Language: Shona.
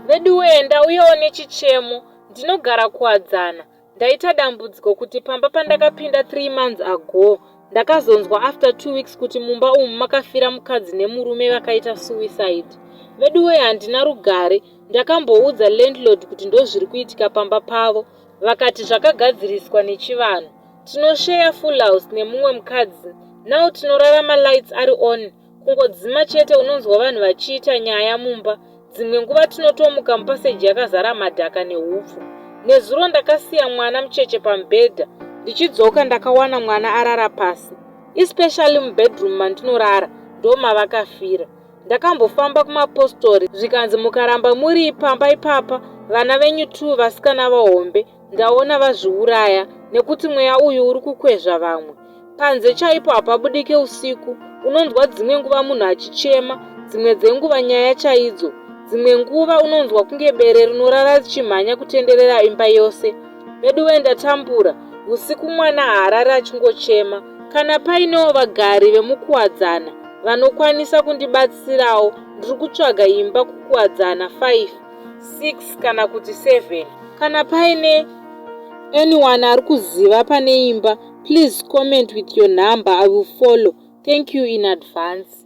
Veduwee ndauyawo nechichemo. Ndinogara Kuwadzana. Ndaita dambudziko kuti pamba pandakapinda 3 months ago ndakazonzwa after 2 weeks kuti mumba umu makafira mukadzi nemurume vakaita suicide. Veduwee handina rugare. Ndakamboudza landlord kuti ndozviri kuitika pamba pavo vakati zvakagadziriswa nechivanhu. Tinosheya full house nemumwe mukadzi. Now tinorara malights ari on. Kungodzima chete unonzwa vanhu vachiita nyaya mumba. Dzimwe nguva tinotomuka mupaseji yakazara madhaka nehupfu. Nezuro ndakasiya mwana mucheche pamubhedha. Ndichidzoka ndakawana mwana arara pasi. Especially mubedroom mandinorara ndomavakafira. Ndakambofamba kumapostori zvikanzi mukaramba muri pamba ipapa vana venyu 2 vasikana vahombe ndaona vazviuraya nekuti mweya uyu uri kukwezva vamwe. Panze chaipo hapabudike usiku, unonzwa dzimwe nguva munhu achichema, dzimwe dzenguva nyaya chaidzo. Dzimwe nguva unonzwa kunge bere rinorara richimhanya kutenderera imba yose. Veduwe ndatambura, usiku mwana haarari achingochema. Kana painewo vagari vemuKuwadzana vanokwanisa kundibatsirawo ndiri kutsvaga imba kuKuwadzana 5, 6 kana kuti 7. Kana paine anyone ari kuziva pane imba please comment with your number I will follow. Thank you in advance.